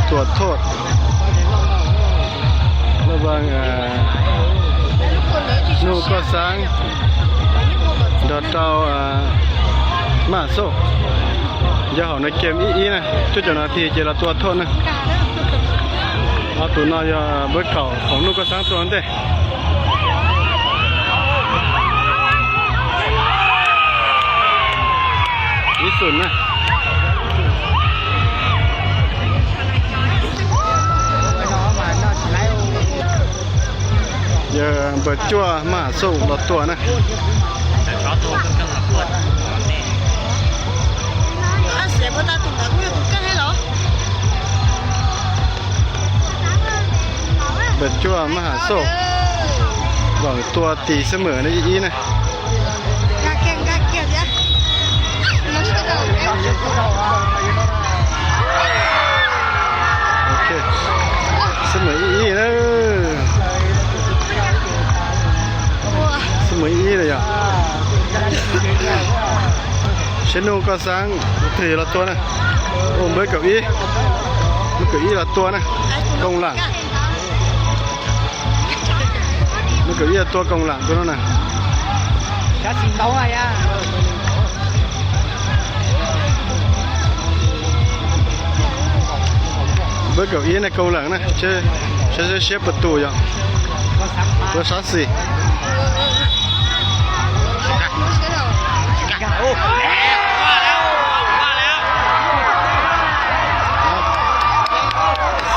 Tua thoj laj vas Nuj Koj Xaab nrog rau Mab Xauj, yog hauv no kem ib ib na, cuaj caum nas this ces los tua thoj na. Ob tug no yog npawb kaum hauv Nuj Koj Xaab tua ntej. Ib xum na. Yog npawg cuaj Mab Xauj los tua na. Npawg cuaj Mab Xauj vam tua tis xab mem na ib ib na. Xab mem ib ib na. Xab mem ib ib na yog. Seb Nuj Koj Xaab twg los tua na. Ua npawb kaum ib, npawb kaum ib los tua na. Koos Lam. Npawb kaum ib los tua Koos Lam tua no na. Npawb kaum ib na Koos Lam na, seb siab puas tus yog. Tua sab xis.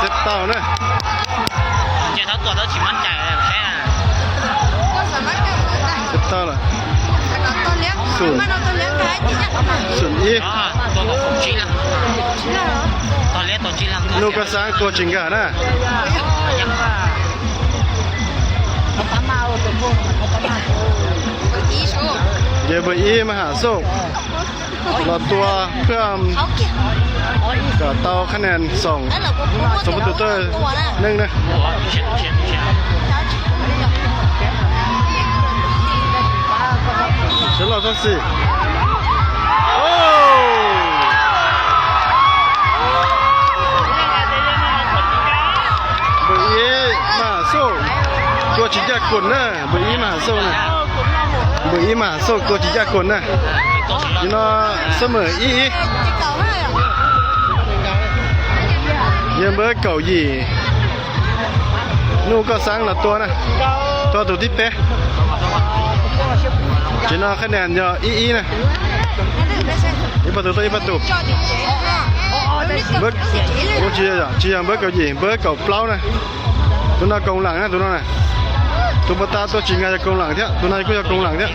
Xeb tau na. Xeb tau lawm. Xum, xum ib. Nuj Koj Xaab tua tsis nkag na. Ces npawg ib Mab Xauj los tua phaj kom tau qhab nees xoom, xoom pab tus tuaj neej na. Sawv los txog xis. Npawg ib Mab Xauj tua tsis ncaj koos na, npawg ib Mab Xauj na. Npawg ib Mab Xauj tua tsis ncaj koos na. Nim no xab mem ib ib. Yog npawb kaum yim Nuj Koj Xaab los tua na, tua tus thib peb. Ces no qhab nees yog ib ib na. Ib pab tus tuaj ib pab tus. Ua tsis yog, tsis yog npawb kaum yim, npawb kaum plaub na. Tus no Koos Lam na, tus no na. Tus puag ta tua tsis nkag yog Koos Lam thiab, tus no kuj yog Koos Lam thiab.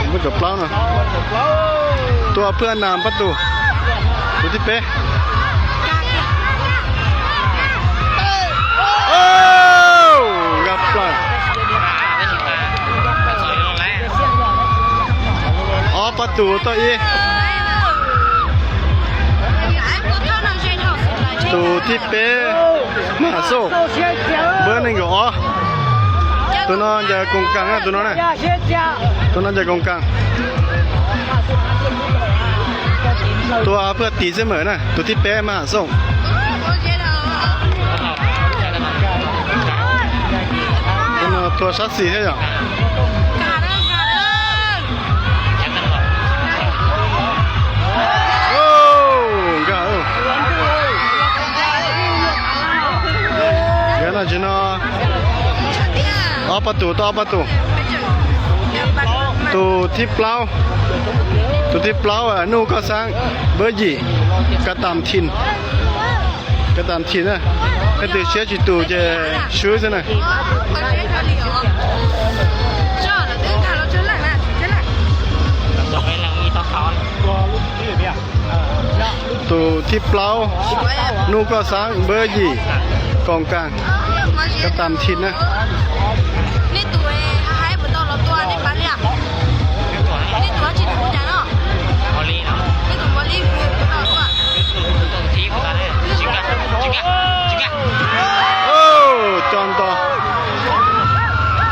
Npawb kaum plaub no. Tua phaj nas pab tus. Tus thib peb. Nkag plaws. Ob pab tus tuaj ib. Tus thib peb Mab Xauj, npawb nees nkaum ob. Tus no ncaws Koos Kaas na, tus no na. Tus no ncaws Koos Kaas. Tua phaj tis xab mem na, tus thib peb Mab Xauj. Tus no tua sab xis thiab yom. Nkag, nkag no tsis no. Ob pab tus tau ob pab tus. Tus thib plaub, tus thib plaub Nuj Koj Xaab, npawb yim, Ka Tas Thim. Ka Tas Thim na, leej twg siab tsis tus ces swb xwb na. Tus thib plaub, Nuj Koj Xaab, npawb yim, Koos Kaas, Ka Tas Thim na. Coj nto,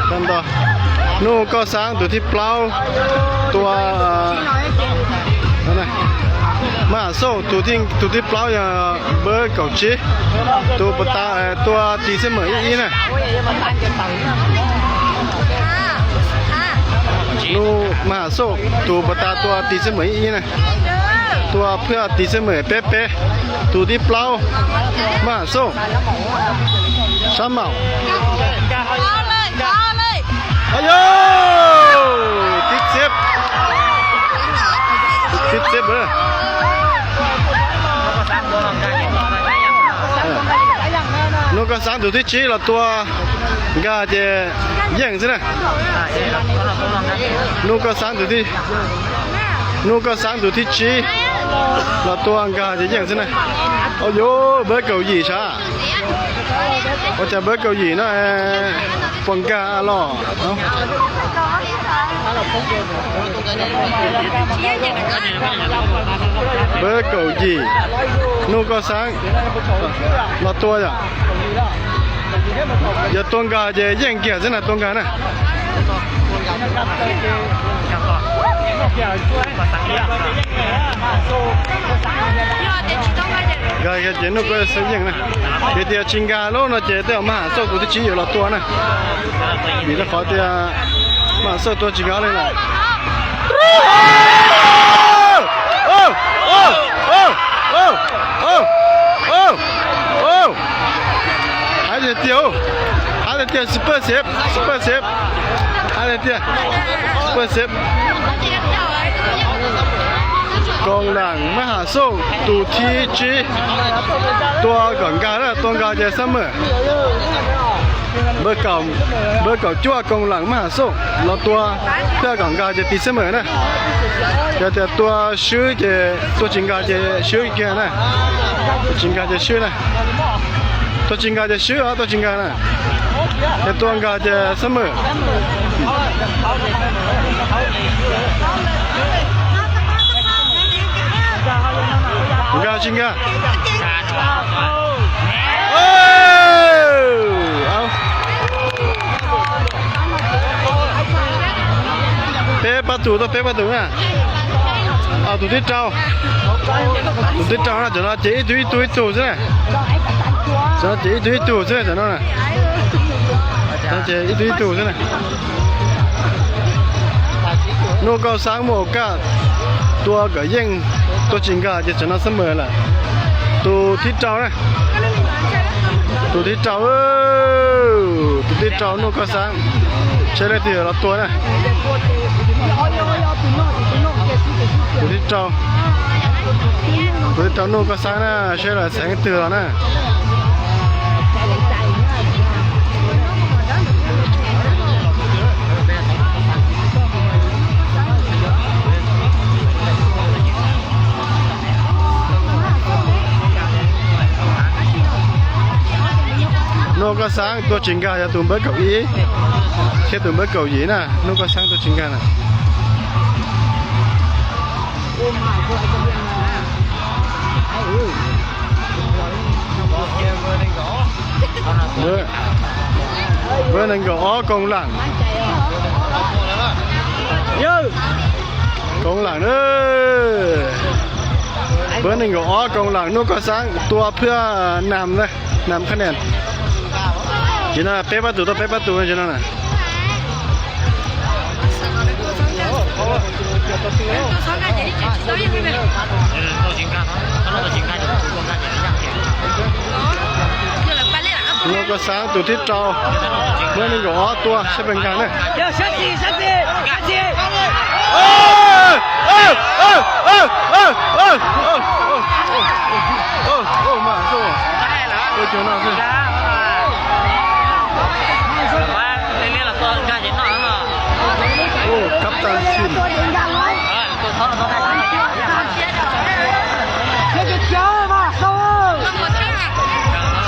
coj nto. Nuj Koj Xaab tus thib plaub tua, Mab Ham Xauj tus thib plaub yog npawb kaum tsib, tus puas tas tua tis xab mawm ib ib na. Mab Ham Xauj tus puas tas tua tis xab mawm ib ib na. Tua phwj tis xab mawm peb peb. Tus thib plaub, Mab Ham Xauj, sab maum. Ayo, tib txiab, tib txiab. Nuj Koj Xaab tus thib tsib los tua nkag ces yeej xwb na. Nuj Koj Xaab tus thib, Nuj Koj Xaab tus thib tsib los tua nkag ces yeej xwb na. Au yus, npawb kaum yim sav. Ua cas npawb kaum yim no puas nkag los? Npawb kaum yim, Nuj Koj Xaab los tua yom. Yog tua nkag ces yeej kiag xwb na, tua nkag na. Nkag ces Nuj Koj Xaab yeej na. Yog tias tsis nkag lub no ces tej zaum Mab Ham Xauj tus thib tsib yuav los tua na. Vim rau qhov tias Mab Ham Xauj tua tsis nkag li lawm. Hais tiag tiag, hais tiag tiag, super save, super save. Hais tiag tiag, super save. Koos Lam, Mab Ham Xauj tus thib tsib, tua kom nkag na, tua nkag ces xab mawm. Npawb kaum cuaj, Koos Lam, Mab Ham Xauj los tua, thiaj kom nkag ces tis xab mawm na. Yog tias tua swb ces, tua tsis nkag ces swb kiag na. Tua tsis nkag ces swb na. Tua tsis nkag ces swb os, tua tsis nkag na. Yog tua nkag ces xab mawm. Nkag tsis nkag. Peb pab tug, tuaj peb pab tug na. Tus thib rau, tus thib rau no, cov no ces ib tug ib tug ib tug xwb na. Cov no ces ib tug ib tug xwb na, cov no na. Cov no ces ib tug ib tug xwb na. Nuj Koj Xaab muaj kas tua kom yeej, tua tsis nkag ces tsam no xab mawm lawm. Tus thib rau na, tus thib rau, tus thib rau Nuj Koj Xaab, seb leej twg los tua na. Tus thib rau, tus thib rau Nuj Koj Xaab na, seb lawv xeev twg los na. Nuj Koj Xaab tua tsis nkag yog tus npawb kaum ib thiab tus npawb kaum yim na, Nuj Koj Xaab tua tsis nkag na. Npawb nees nkaum ob Koos Lam. Koos Lam, npawb nees nkaum ob Koos Lam, Nuj Koj Xaab tua phwj nam, nam khab nes. Ces no peb pab tug, tuaj peb pab tug ces no na. Nuj Koj Xaab tus thib rau, npawb nees nkaum ob tua saib puas nkag na. Kab Tag Thin.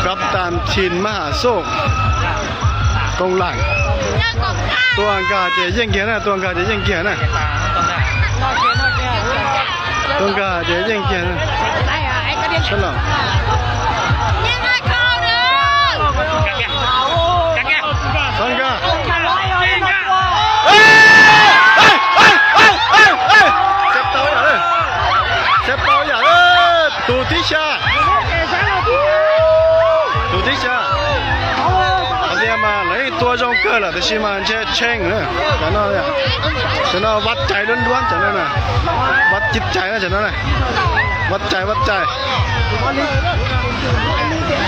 Kab Tag Thin, Mab Ham Xauj, Koos Lam. Tua nkag ces yeej kiag na, tua nkag ces yeej kiag na. Tua nkag ces yeej kiag na. Sab laug. Txhob nkag. Txhais tau ib yam, txhais tau ib yam. Tus thib xya, tus thib xya. Hais tias mas lawv yeej tua zoo kawg lawm tiam sis mas ntshe tsheej na. Cov no, cov no vaj cai luab luab cov no na. Vaj cib cai na cov no na. Vaj cai, vaj cai.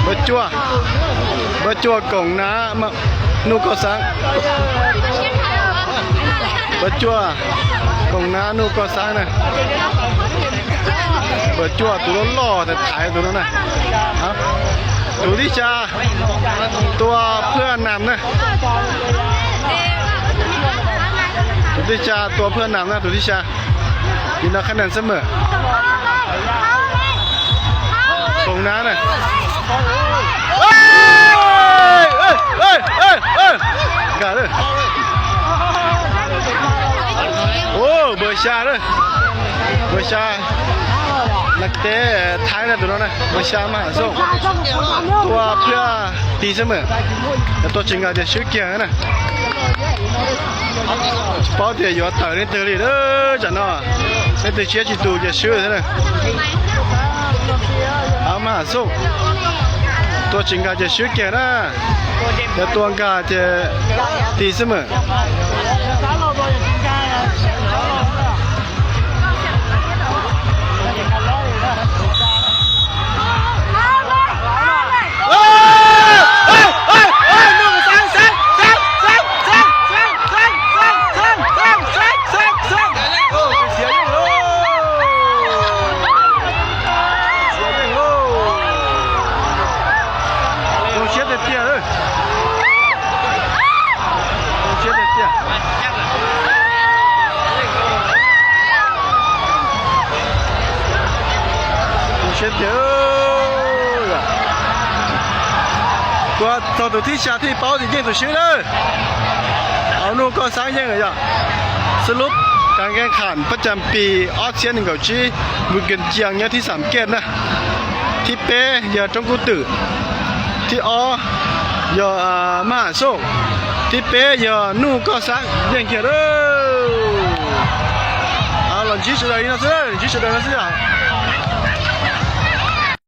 Npawb cuaj, npawb cuaj Koom Nab, Nuj Koj Xaab. Npawb cuaj Koom Nab, Nuj Koj Xaab na. Npawb cuaj tus loj loj thaiv thaiv tus no na. Tus thib xya, Tua Phwaj Nam na. Tus thib xya Tua Phwaj Nam na, tus thib xya. Nim no khab nees xab mem. Koom Nab na. Nkag lawm. Npawg xya lawm. Npawg xya, lawv teb Thaib na tus no na, npawg xya Maj Ham Xoj. Tua Phwaj Tim xab mem. Tua tsis nkag ces swb kiag na. Tsis paub tias yuav tawm leej twg li lawm tsam no. Leej twg tshiab tsis tus ces swb thiab na. Maj Ham Xoj. Tua tsis nkag ces swb kiag na. Yog tua nkag ces Tim xab mem. Zoo siab tiag tiag. Zoo siab tiag tiag. Zoo siab tiag. Tua txog tus thib xya thiaj paub tias yeej tus swb lawm. Au, Nuj Koj Xaab yeej yog xwb lub kav nkeeb kham pab cas pis ob txhiab nees nkaum tsib, Vwm Kees Cias nyob thib xam kej na. Thib peb yog Roob Kub Twm. Thib ob yog Maj Ham Xoj. Thib peb yog Nuj Koj Xaab yeej kiag lawm. Los ntsib sawv daws li no xwb, ntsib sawv daws no xwb yom.